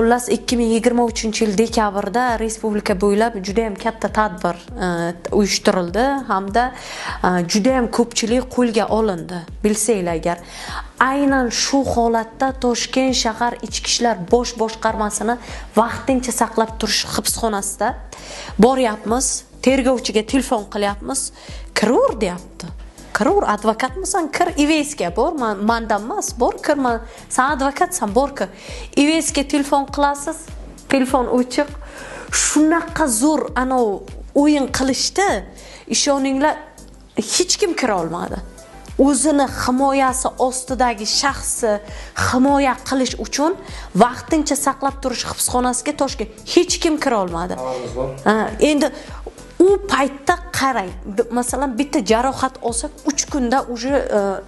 Xullas, 2023-yil dekabrda respublika bo'ylab juda ham katta tadbir uyushtirildi hamda juda ham ko'pchilik qo'lga olindi. Bilsanglar agar, aynan shu holatda Toshkent shahar Ichki ishlar bosh boshqarmasini vaqtincha saqlab turish hibsxonasida boryapmiz, tergovchiga telefon qilyapmiz, kiraver deyapti. Kiraver, advokatmisan, kir, IVSga bor, mandan emas, bor kir, san advokatsan, bor kir. IVSga telefon qilasiz, telefon o'chiq. Shunaqa zo'r anov o'yin qilishdi, ishoninglar, hech kim kira olmadi. O'zini himoyasi ostidagi shaxsi himoya qilish uchun vaqtincha saqlab turish hibsxonasiga Toshkent hech kim kira olmadi. Endi u paytda qarang, masalan, bitta jarohat olsak 3 kunda уже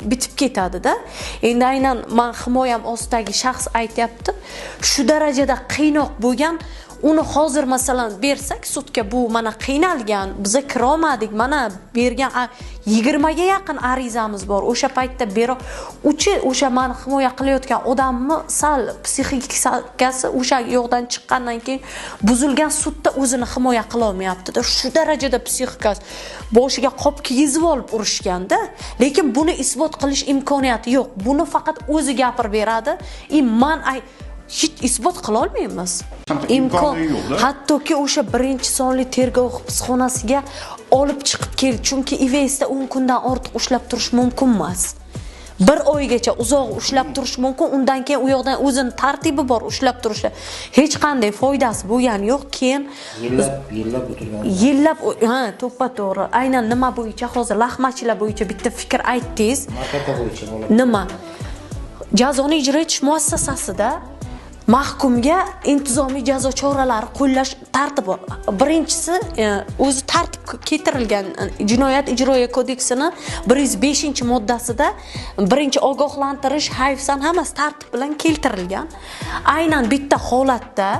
bitib ketadi-da. Endi aynan men himoyam ostidagi shaxs aytyapti, shu darajada qiynoq bo'lgan, uni hozir masalan bersak sudga, bu mana qiynalgan, biza kira olmadik, mana bergan 20 ga yaqin arizamiz bor. O'sha paytda uchi o'sha meni himoya qilayotgan odamni sal psixikasi o'sha yoqdan chiqqandan keyin buzilgan, sudda o'zini himoya qila olmayapti-da. Shu darajada psixikasi boshiga qop kiygizib olib urishganda, lekin buni isbot qilish imkoniyati yo'q. Buni faqat o'zi gapirib beradi. Man hech isbot qila olmaymiz. Imkon yo'q-da. Hattoki o'sha 1-sonli tergov hibsxonasiga olib chiqib kel, chunki IVSda 10 kundan ortiq ushlab turish mumkin emas. 1 oygacha uzoq ushlab turish mumkin, undan keyin u yoqdan o'zini tartibi bor ushlab turishi. Hech qanday foydasi bo'lgani yo'q. Keyin yillab o'tirgan. Yillab, ha, to'ppa-to'g'ri. Aynan nima bo'yicha hozir lahmachilar bo'yicha bitta fikr aytdingiz. Markata bo'yicha bo'ladi. Nima? Jazoni ijro etish muassasasida mahkumga intizomiy jazo choralari qo'llash tartibi. Birinchisi, o'zi tartib keltirilgan Jinoyat ijroiya kodeksini 105-moddasida birinchi ogohlantirish, hayfsan hammasi tartib bilan keltirilgan. Aynan bitta holatda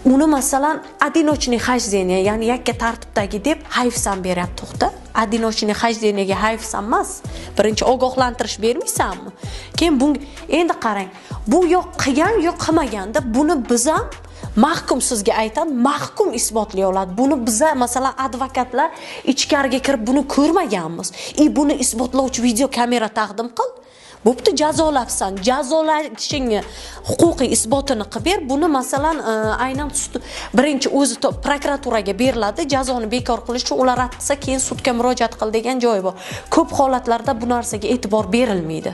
uni masalan одиночный хождение, ya'ni yakka tartibdagi deb hayfsan beryapti. To'xta, одиночный хождениеga hayfsan emas, birinchi ogohlantirish bermaysanmi? Keyin bunga endi qarang, bu yo qilgan yo qilmaganda buni biz ham mahkum sizga aytadi, mahkum isbotlay oladi. Buni biza masalan advokatlar ichkariga kirib buni ko'rmaganmiz. Buni isbotlovchi video kamera taqdim qil. Bo'pti, jazolabsan, jazolashingni huquqiy isbotini qilib ber. Buni masalan aynan birinchi o'zi prokuraturaga beriladi, jazoni bekor qilish uchun, ular rad qilsa keyin sudga murojaat qil degan joyi bor. Ko'p holatlarda bu narsaga e'tibor berilmaydi.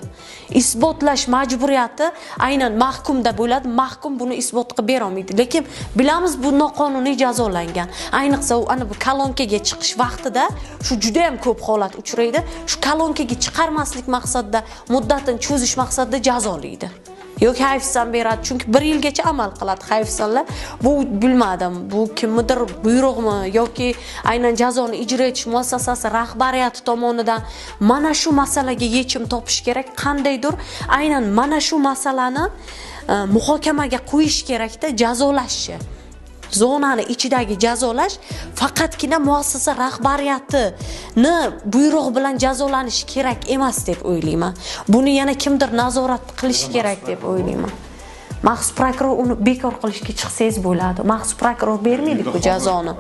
Isbotlash majburiyati aynan mahkumda bo'ladi, mahkum buni isbot qilib bera olmaydi. Lekin bilamiz bu noqonuniy jazolangan. Ayniqsa u ana bu kolonkaga chiqish vaqtida shu juda ham ko'p holat uchraydi. Shu kolonkaga chiqarmaslik maqsadida, muddatini cho'zish maqsadida jazolaydi. Yoki hayfsan beradi, chunki 1 yilgacha amal qiladi hayfsanlar. Bu bilmadim, bu kimnidir buyrug'mi yoki aynan jazoni ijro etish muassasasi rahbariyati tomonidan mana shu masalaga yechim topish kerak. Qandaydir aynan mana shu masalani muhokamaga qo'yish kerakda, jazolashni. Zonani ichidagi jazolash faqatgina muassasa rahbariyatini buyrug'i bilan jazolanishi kerak emas deb o'ylayman. Buni yana kimdir nazorat qilishi kerak deb o'ylayman. Maxsus prokuror uni bekor qilishga chiqsangiz bo'ladi. Maxsus prokuror bermaydi bu jazoni.